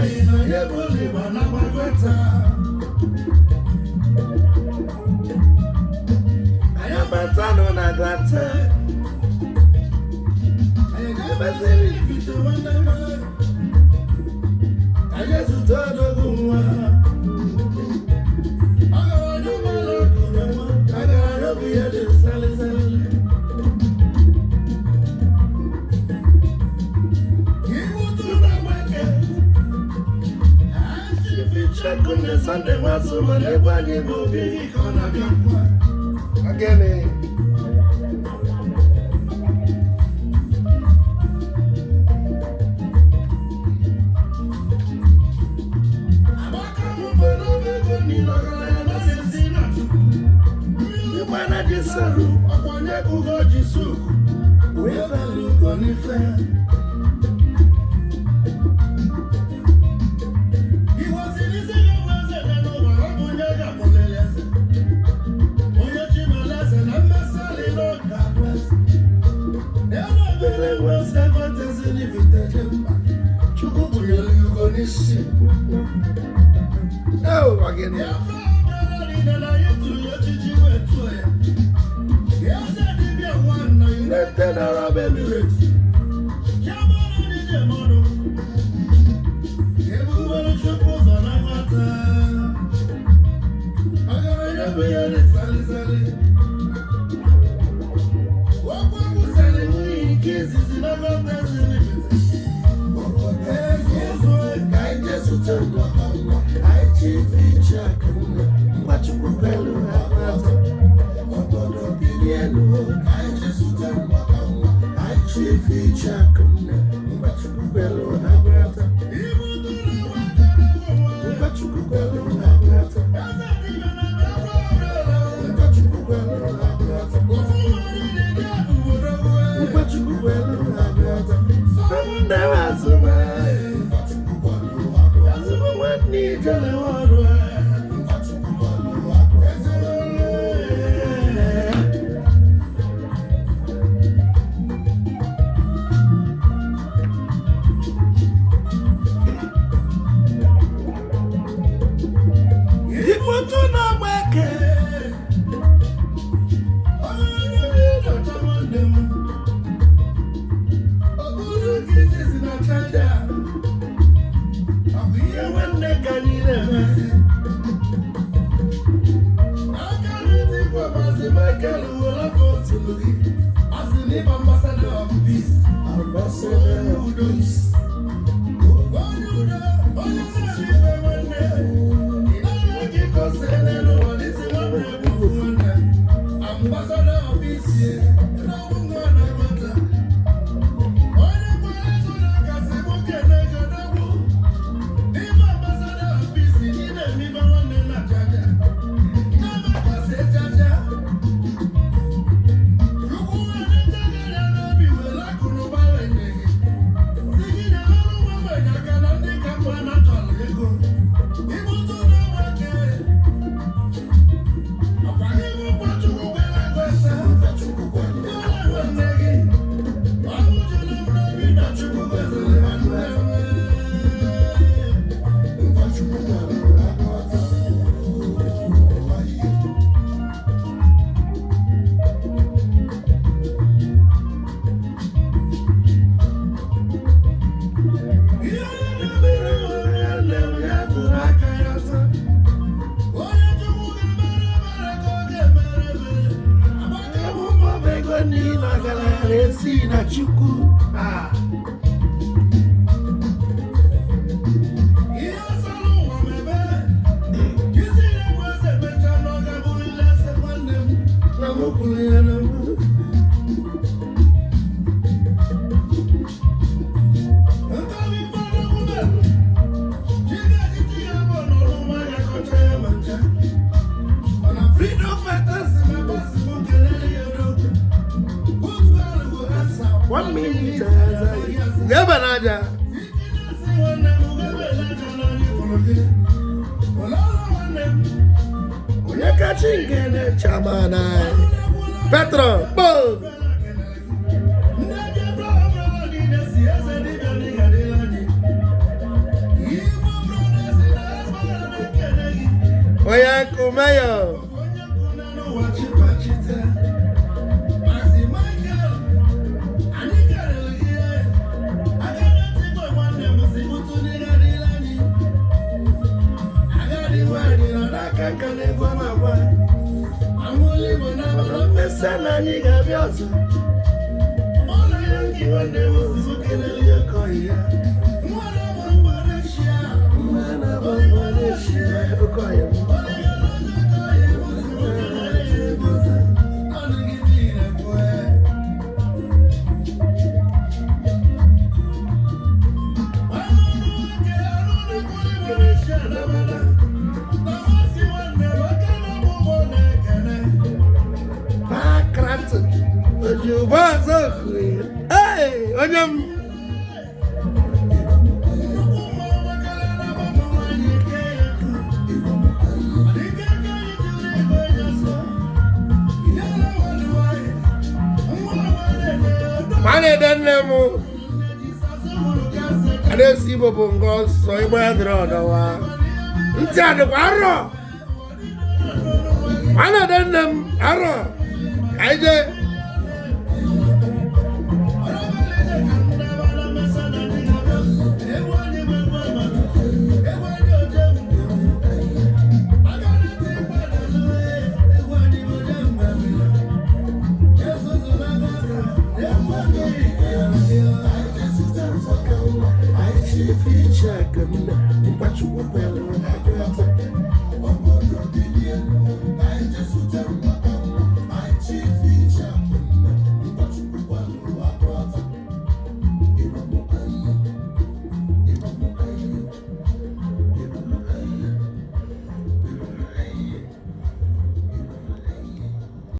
anyị na ya bụrụ ịgba na gbagota. Anyị abatanụ na glata. Anyị ga-ebeziri ifite nwanne m. Anyị ezute odogwu nwa. Ọgaranya mara akụrụ nwa. Ọgaranya obi ya dị salịsalị. Sunday nwa na egwu anyị bụ obi ka ọ na-abịa kwa. Ogene. Agbaka mbọ n'oge ego niile ọgaranya na na-esi na Chukwu. Mmiri Ịgbana ji salu ọkwa onye kụgo ji suku wee bali ugo n'ife. Igbo siri isi ga-abụ eze dị n'ụwa, ọ bụ onye ga-abụlili eze. Onye chi mere eze na mmesịalị na ọ ga-abụ eze. Ebe obere nwe sekọndịrị n'ivite dị mkpa. Chukwu bunyere ya ugo n'isi. Oh, ogene. Ya afọ ọbụla niile na anyị tụrụ ya echichi wee tụọ ya. Ya eze dibịa nwa na United Arab Emirates. Ya bụrụ na ije mọnụ. Ebubere Chukwu ụzọ na nwata. Ọgaranya bụ ya dị salịsalị. Okwu ekwusịrị nwunye nke izizi na gọọmenti Limited. Ezi ụzọ ka anyị jee zute nwa. Anyị ji ife iche akụ nne. Mgbachukwu kwelu ha nwata. Obodo bilie elu. Ka anyị jee zute nwa ka nwa. Anyị ji ife iche akụ nne. Mgbachukwu kwelu ha nwata. Ibu tụrụ nwata na nwa. Mgbachukwu kwelu ha nwata. Eze dibịa na Biafra ọbụla. Mgbachukwu kwelu ha nwata. Ofu nwanyị na-eji obodo Mgbachukwu kwelu ha nwata. Nne m azụma. Azụma nwanne ijele ọrụ a. Igbo tụ na-agba eke. Ihe nwanne ka anyị na-emezi. Ambassador of peace. Ambassador of peace, na nwa na-agbata. Onye kwere ịzụ na-akasị nwoke na-ego n'egwu. N'ime ambassador of peace, ị na-eme ife nwanne na jaja. Na-amakasị jaja. Chukwu na-eje gị ya n'obi were akụnụba enye gị. Si gị nyere ụmụ ogbenye aka na ndị ka mma na chọrọ ego. Ibutu na-agbake. Ọkwa gị bụ nkwa Chukwu kwere ekwesị. Ndị ụlọ nwanne gị. Ọnwụ juru m n'obi na Chukwu gọziri nwanne m. Ihe onye na-emere nwanne m ya tụrụ aka ya ọsọ. Onye Chukwu ga-emere ebere ka ọ ga-emere ebere. Agbaka Ụmụ ego niile ọgaranya na-esi na Chukwu. Ah. Ihe sọrọ ụwa m ebere. Isi na-egbu eze mechaa na ọ ga-abụrịla eze nwanne m. Na m kwuru ya na mbụ. Nke ọ bụ ikpe odogwu mere. Chi ga-ejiji ya bụ n'ọrụ nwa ya kọcha ya ma ncha. Mana freedom fighters na bọsụ m kelere ya n'okwu. Otu ahụ bụ answer. One minute. Gaba n'aja. Onye kachi nke na-echama na Petro kpoo. Ndị Biafra ọbụla niile si eze dibịa n'ịga dịla anyị. mayor. Mmesa na anyị ga-abịa ọzọ. Nwa na-agba Malaysia, oke ọhịa m. Pakratin, ojúbọ ọzọ ee onye m. Ma na-ede nne m adesi Igbo bụ nga ọsọ ịgba ya dịrị ọdọwa ntị a dịkwa arọ. Ma na-ede nne m arọ ka anyị jee.